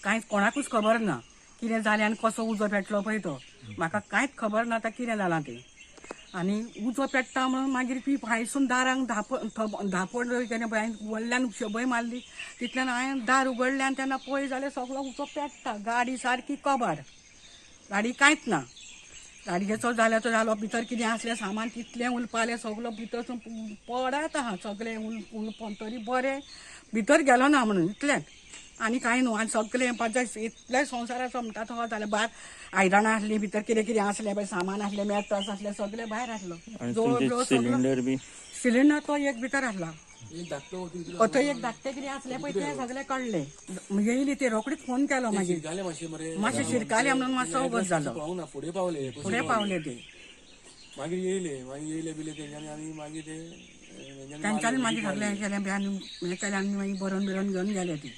कांयच कोणाकूच खबर ना कितें जालें आनी कसो उजो पेटलो पळय तो. म्हाका कांयच खबर ना आतां कितें जालां तें. आनी उजो पेट्टा म्हणून मागीर ती भायरसून दारांक धापण केलें पळय, हांवें व्हडल्यान शबय मारली, तितल्यान हांवें दार उगडलें आनी तेन्ना पळय जाल्यार सगळो उजो पेट्टा, गाडी सारकी कबाड, गाडी कांयच ना. गाडयेचो जाल्यार तो जालो, भितर कितें आसलें सामान तितलें उलपालें, सगलो भितर पडत आहा सगळें उलपोन, तरी बरें भितर गेलो ना म्हणून इतलेंच, आनी कांय न्हू. आनी सगळें पांच इतलें संवसाराचो म्हणटा तो जालें, भायर आयदनां आसलीं, भितर कितें कितें आसलें पळय सामान आसलें, मेटस आसलें, सगळें भायर आसलो. आनी तुमचे सिलिंडर बी? सिलिंडर तो एक भितर आसला, थंय एक धाकटें कितें आसलें पळय तें सगळें काडलें. येयली ती रोखडीच फोन केलो, मागीर मातशें शिरकालें म्हणून मातसो वगत जालो, फुडें पावले, फुडें पावले ते. मागीर येयले, मागीर येयले बिले तेंच्यांनी, आनी मागीर ते तेंच्यांनी मागीर सगळें हें केलें, आनी हें केलें, आनी मागीर बरोवन बिरोवन घेवन गेले ती.